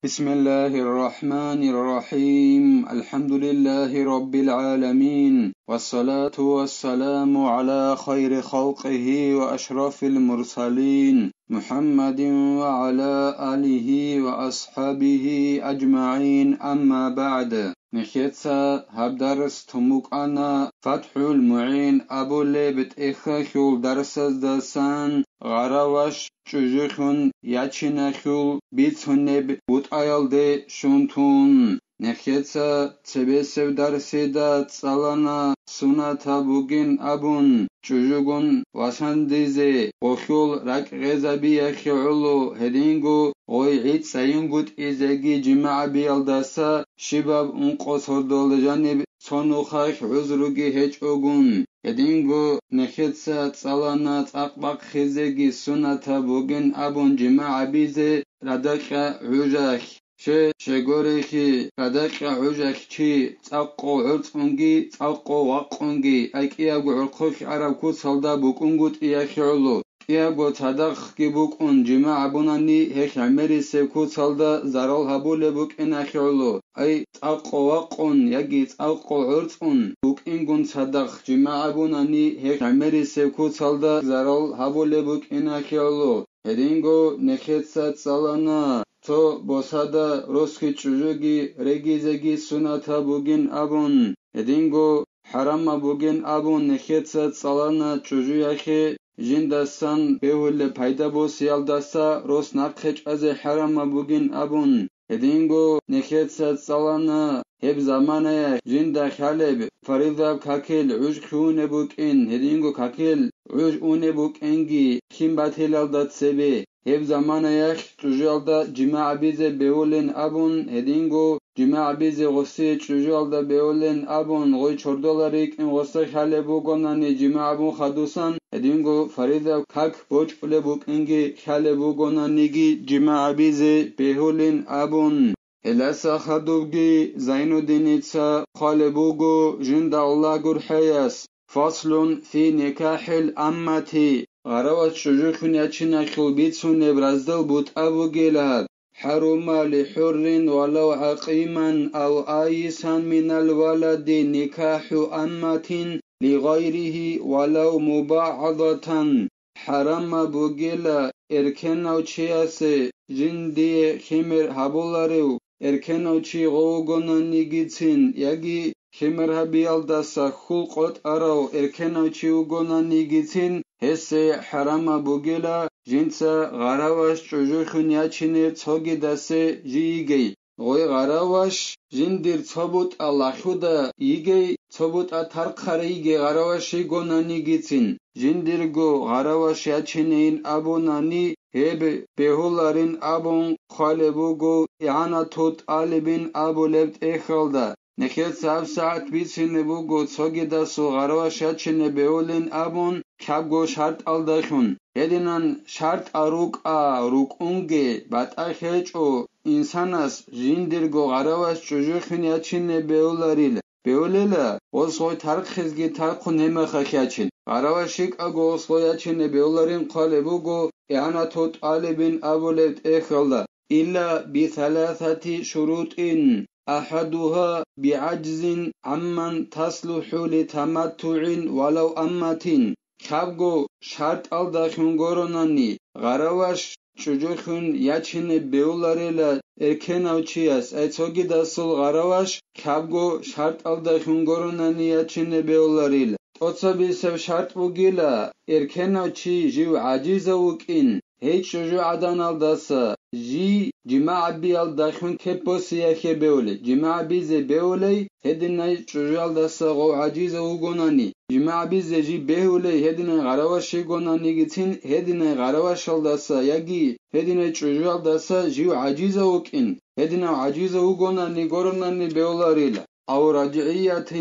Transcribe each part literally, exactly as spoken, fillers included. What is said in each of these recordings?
بسم الله الرحمن الرحيم. الحمد لله رب العالمين. والصلاة والسلام على خير خلقه وأشرف المرسلين محمد وعلى آله وأصحابه أجمعين. أما بعد. Нехеца гьаб дарс тумукъана ФатхӀул МугӀин абулеб тӀехьалъул дарсаздасан гъараваш чӀужухъун ячиналъул бицунеб бутӀаялде щун тун. Нехеца цебесеб дарсида цӀалана сунатаб бугин абун, чӀужугун васандизе, гъолъул ракӀ гъезабиялъе гӀоло, гьединго гъой гӀицӀайингутӀизеги жимагӀабиялдаса щибаб ункъо сордолда жаниб цо нухалъ гӀузруги гьечӀогун, гьединго нехеца цӀалана цӀакъ бахъизеги сунатаб бугин абун жимагӀабизе радакьа гӀужалъ. Щай, щайгурелъул, радакьа гӀужалъ чи цӀакъго гӀорцӀунги, цӀакъго вакъунги, ай кӀиябго гӀорхъолъ араб куцалда букӀунгутӀиялъе гӀоло, кӀиябго цадахъги букӀун жимагӀ гьабунани гьелъ гӀемерисеб куцалда зарал гьабулеб букӀиналъе гӀоло, ай цӀакъго вакъун яги цӀакъго гӀорцӀун букӀингун цадахъ жимагӀ гьабунани гьелъ гӀемерисеб куцалда зарал гьабулеб букӀиналъе гӀоло. Гьединго нехеца цӀалана цо босада росги чӀужуги регизеги сунатаб бугин абун, гьединго хӀарамаб бугин абун нехеца цӀалана чӀужуялъе жиндасан бегьулеб пайда босиялдаса рос нахъе чӀвазе хӀарамаб бугин абун. Гьединго нехеца цӀалана гьеб заманаялъ жинда хъалеб фаридаб какил гӀуж хьунеб букӀин, гьединго какил гӀуж унеб букӀинги хин батилалда цебе, гьеб заманаялъ чӀужуялда жимагӀ гьабизе бегьулин абун, гьединго жимагӀ гьабизе гъосие чӀужуялда бегьулин абун, гъой чордола рикӀкӀин гъоса хъалеб бугонани жимагӀ гьабун хадусан, гьединго фаридаб как бочӀулеб букӀинги хъалеб бугонаниги жимагӀ гьабизе бегьулин абун. Гьелдаса хадубги Зайнуддиница хъвалеб буго жинда Аллагь гурхӀеяс: «Фаслун фи никахӀил аммати», гъаравач чӀужухъун ячиналъул бицунеб раздал бутӀа бугила гьаб: «ХӀарума лихӀуррин валав гӀакъиман ав айисан минал валади никахӀу амматин лигъайрихӀи валав мубагӀадатан». ХӀарамаб бугила эркенав чиясе жиндие химер гьабуларев, эркенав чи гъов вугонанигицин, яги химер гьабиялдаса хьул къотӀарав эркенав чи вугонанигицин, гьесие хӀарамаб бугила жинца гъараваш чӀужухъун ячине цогидасе жийигей. Гъой гъараваш жиндир цо бутӀа лахуда йигей, цо бутӀа тархъара йигей гъараваш йигонанигицин, жиндирго гъараваш ячинейин абунани, гьеб бегьуларин абун хъвалеб буго ИгӀанату тӀалибин абулеб тӀехьалда. Нехеца гьабсагӀат бицине буго цогидасул гъараваш ячине бегьулин абун кьабго шартӀалдалъун. Гьединан шартӀал рукӀа рукӀунге батӀа хечӀо, инсанас жиндирго гъараваш чӀужухъин ячине бегьуларила, бегьулела, гъос гъой тархъизги тархъун гьемахалъ ячин. Гъараваш щикӀаго гъос гъой ячине бегьуларин хъвалеб буго ИгӀанату тӀалибин абулеб тӀехьалда. Илла бисаласати шурутӀин, ахӀадугьа бигӀажзин гӀамман таслухӀу литаматтугӀин валав амматин. Кьабго шартӀалдалъун горонани, гъараваш чӀужухъун ячине бегьуларила эркенав чияс, ай цогидасул гъараваш кьабго шартӀалдалъун горонани ячине бегьуларила. ТӀоцабисеб шартӀ бугила, эркенав чи жив гӀажизав вукӀин, гьей чӀужугӀаданалдаса жий жимагӀ гьабиялдалъун кеп босиялъе бегьулей, жимагӀ гьабизе бегьулей, гьединай чӀужугӀалдаса гъов гӀажизав вугонани, жимагӀ гьабизе жий бегьулей, гьединай гъараваш йигонанигицин, гьединай гъаравашалдаса яги гьединай чӀужуялдаса жив гӀажизав вукӀин, гьединав гӀажизав вугонани горонани бегьуларила. أو رجعية،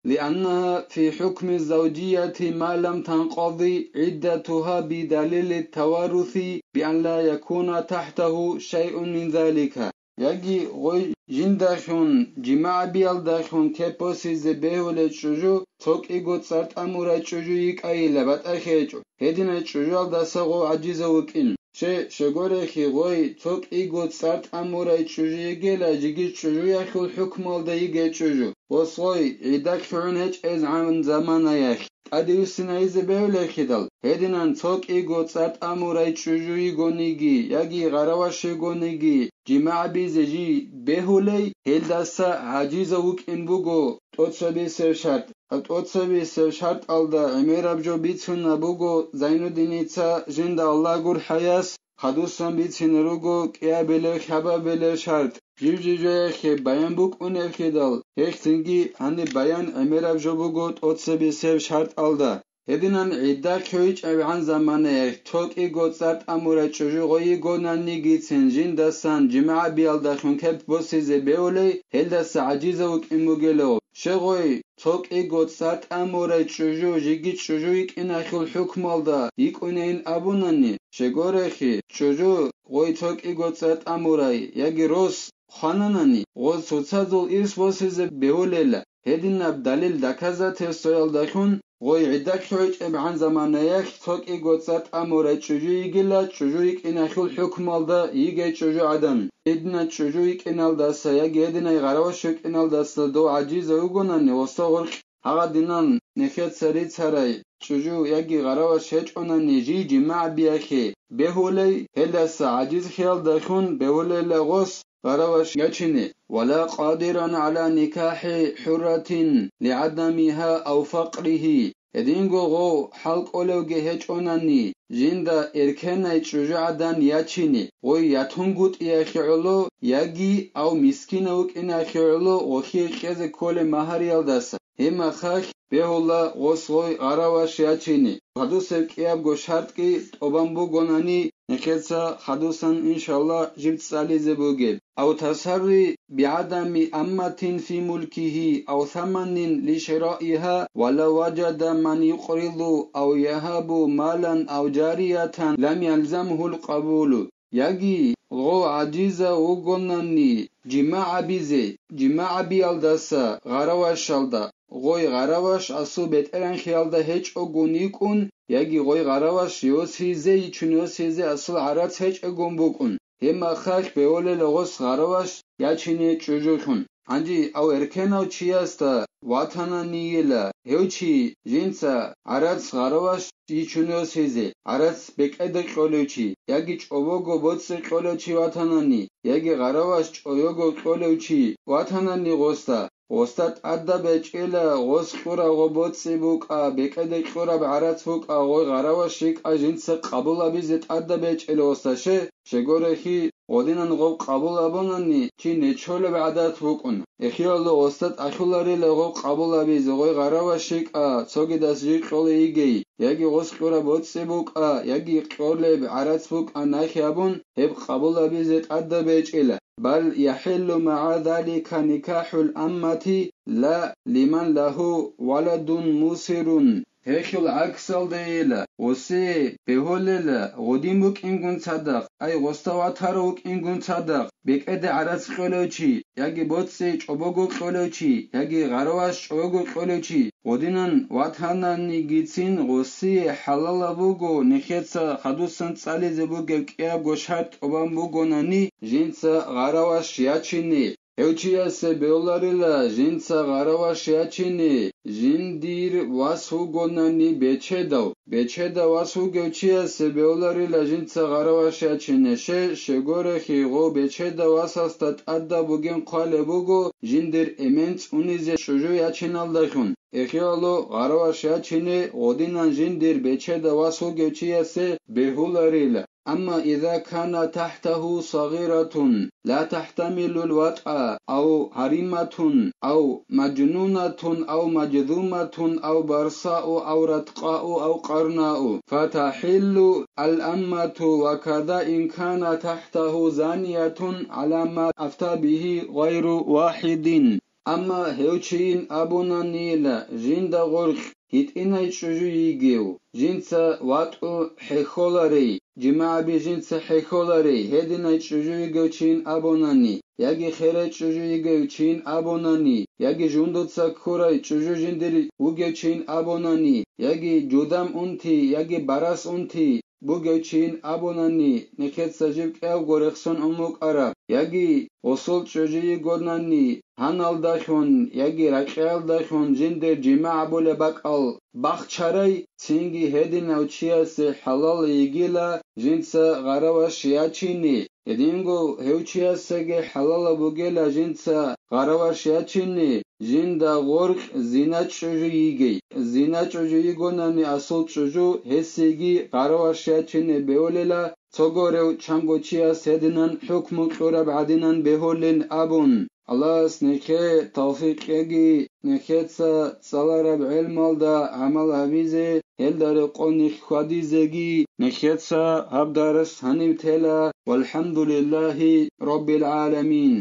لأنها في حكم الزوجية ما لم تنقض عدتها بدليل التوارث بأن لا يكون تحته شيء من ذلك. Яги гъой жиндалъун, жимагӀ гьабиялдалъун кеп босизе бегьулей чӀужу, цо кӀиго цӀар тӀамурай чӀужу йикӀайила батӀа хечӀо, гьединай чӀужуялдаса гъов гӀажизав вукӀин. Ще, щегорехи гъой цо кӀиго цӀар тӀамурай чӀужу йигела, жиги чӀужуяхьул хӀукмалда йигей чӀужу. Гъос гъой гӀидда лъугӀун гьечӀезгӀан заманаялъ тӀадвуссинайзе бегьулехидал, гьединан цо кӀиго цӀар тӀамурай чӀужу йигониги яги гъараваш йигониги, жимагӀ бизе жий бегьулей, гьелдаса гӀажизав вукӀин буго тӀоцебесеб шартӀ. ТӀоцебесеб шартӀалда гӀемераб жо бицунаб буго Зайнуддиница жинда Аллагь гурхӀаяс, хадусан бицине руго кӀиабилев, хабабилев шартӀ. Жив-жив жояхъе баян букӀунебхидал, гьелъ цинги гьаниб баян гӀемераб жо буго тӀоцебесеб шартӀалда. Гьединан гӀидда лъугӀичӀебгӀан заманаялъ цо кӀиго цӀар тӀамурай чӀужу гъой йигонанигицин жиндасан жимагӀ биялдалъун кеп босизе бегьулей, гьелдаса гӀажизав вукӀин бугелев. Ще гъой цо кӀиго цӀар тӀамурай чӀужу жиги чӀужу йикӀинахьул хӀукмалда йикӀунейин абунани, щегорехи, чӀужу гъой цо кӀиго цӀар тӀамурай яги рос хвананани, гъоз цоцазул ирс босизе бегьулела. Гьединаб далил доказательствоялдалъун гъой гӀидда лъугӀичӀебгӀан заманаялъ цо кӀиго цӀар тӀамурай чӀужу йигила, чӀужу йикӀинахьул хӀукмалда йигей чӀужу гӀадан. Гьединай чӀужу йикӀиналдаса яги гьединай гъараваш йикӀиналдаса дов гӀажизав вугонани, гъоса гъоркь гьагъадинан нехеца рицарай чӀужу яги гъараваш гьечӀонани жий жимагӀ биялъе бегьулей, гьелдаса гӀажизлъиялдалъун бегьулейила гъос гъараваш ячине, вала къадиран гӀала никахӀи хӀурратин лигӀадамиха ав факърихи. Гьединго гъов хӀал кӀолевги гьечӀонани, жинда эркенай чӀужугӀадан ячине, гъой ятунгутӀиялъе гӀоло, яги ав мискинав вукӀиналъе гӀоло гъохие кьезе кколеб магьариялдаса. Гьеб мехалъ бегьула гъос гъой гъараваш ячине, хадусеб кӀиябго шартӀги тӀобан бугонани, нехеца хадусан, иншалла, жиб цӀализе бугеб. Ав тасарри бигӀадами амматин фи мулкихи ав саманин лишираиха, ва лав ваджада ман юкъриду ав ягьабу малан ав жариятан лам ялзамгьул къабулу. Яги гъов гӀажизав вугонани жимагӀ гьабизе, жимагӀ гьабиялдаса гъаравашалда, гъой гъараваш асул бетӀергьанлъиялда гьечӀогун йикӀун, яги гъой гъараваш йосизе, йичун йосизе асул гӀарац гьечӀогун букӀун, гьеб мехалъ бегьулел гъос гъараваш ячине чӀужулъун. Гьанже ав эркенав чиясда ватананийила, гьев чи жинца гӀарац гъараваш йичун йосизе, гӀарац бекӀеда кьолев чи, яги чӀобого боцӀи кьолев чи ватанани, яги гъараваш чӀойого кьолев чи ватанани гъосда, гъосда тӀадаб гьечӀила гъос кьураб гъо боцӀи букӀа, бекӀеде кьураб гӀарац букӀа, гъой гъараваш йикӀа жинца къабул гьабизе тӀадаб гьечӀила гъосда, ще, щегорехи, гъодинан гъоб къабул гьабунани чи нечолеб гӀадат букӀун. Эхиялда гъосда тӀахьуларила гъоб къабул гьабизе, гъой гъараваш йикӀа, цогидас жив кьолей йигей, яги гъос кьураб боцӀи букӀа, яги кьолеб гӀарац букӀа нахь абун, гьеб къабул гьабизе тӀадаб гьечӀила. Бал яхӀиллу магӀа залика никахӀул аммати ла лиман лагьу валадун мусирун. Гьелъул гӀаксалдайила, гъосие бегьулела, гъодин букӀингун цадахъ, ай гъосда ватарав вукӀингун цадахъ, бекӀеде гӀарац кьолев чи, яги боцӀи чӀобого кьолев чи, яги гъараваш чӀобого кьолев чи, гъодинан ватананигицин гъосие хӀалалаб буго нехеца хадусан цӀализе бугеб кӀиябго шартӀ тӀубан бугонани жинца гъараваш ячине. Гьев чиясе бегьуларила жинца гъараваш ячине, жиндир вас вугонани бечедав. Бечедав вас вугев чиясе бегьуларила жинца гъараваш ячине, ще, щегорехи гъов бечедав васасда тӀадаб бугин хъвалеб буго жиндир эмен цӀунизе чӀужу ячиналдалъун. Эхиялда гъараваш ячине гъодинан жиндир бечедав вас вугев чиясе бегьуларила. Амма иза кана тахӀтагьу сагъиратун ла тахӀтамилул ватӀа, ав гьариматун, ав мажнунатун, ав мажзуматун, ав барсау, ав раткъау, ав къарнау, фатахӀиллу ал-аммату ва када ин кана тахӀтагьу заниятун гӀала ма афта бигьи гъайру вахӀидин. Амма гьев чийин абунанила жинда гъоркь гьитӀинай чӀужу йигев, жинца ватӀу хӀехьоларей, жимагӀаби жинца хӀехьоларей, гьединай чӀужу йигев чийин абунани, яги херай чӀужу йигев чийин абунани, яги жундуца ккурай чӀужу жиндир вугев чийин абунани, яги жудам унти, яги барас унти, бугев чийин абунани, нехеца жиб кӀиявго рехсон ун вукӀараб, яги гъосул чӀужу йигонани, гьаналдалъун яги ракьиялдалъун жиндир жимагӀ гьабулеб бакӀал бахчарай, цинги гьединав чиясе хӀалал йигила жинца гъараваш ячине. Гьединго гьев чиясеги хӀалалаб бугела жинца гъараваш ячине, жинда гъоркь зина чӀужу йигей. Зина чӀужу йигонани асул чӀужу, гьесеги гъараваш ячине бегьулела, цогорев чанго чияс гьединан хӀукму кьураб гӀадинан бегьулин абун. Аллагьас нехее тавфикъ кьеги, нехеца цӀалараб гӀелмалда гӀамал гьабизе, гьелда рекъон нилъ хьвадизеги. Нехеца гьаб дарс гьанив тела. ВалхӀамдулиллагьи раббил гӀаламин.